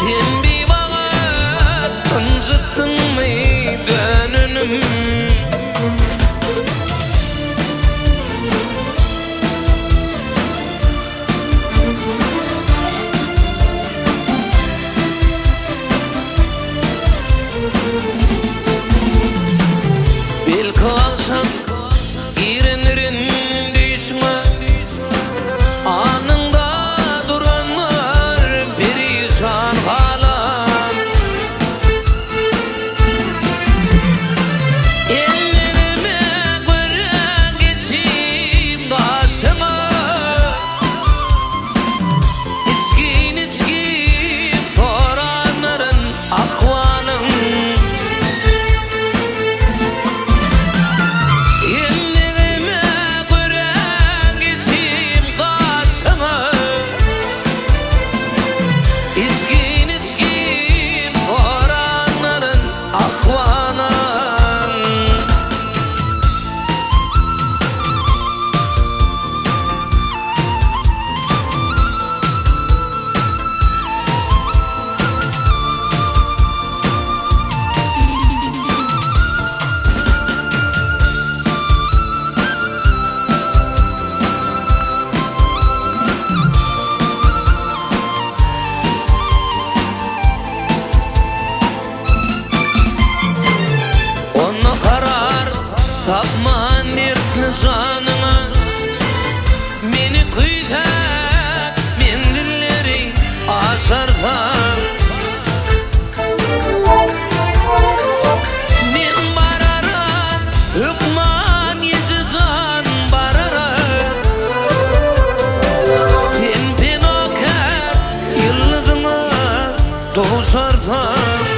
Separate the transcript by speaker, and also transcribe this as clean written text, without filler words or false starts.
Speaker 1: Sen biwagt ynjytdyňmy dönenim? Belki agşam girendirin düýşüňe, Alnyňda duranlar perişan galan. Ellerime görä geçip daşyňa, Içgin-içgin soranlaryn ahwalyň. Ellerime görä geçip daşyňa, Içgin-içgin soranlaryn ahwalyň. Onda karar tapman dertli janyňa, Meni küýsäp menzilleri aşarsaň. Men bararam, hökman ýeje jan bararam. Sen penakär ýyldyzyňa duşarsaň.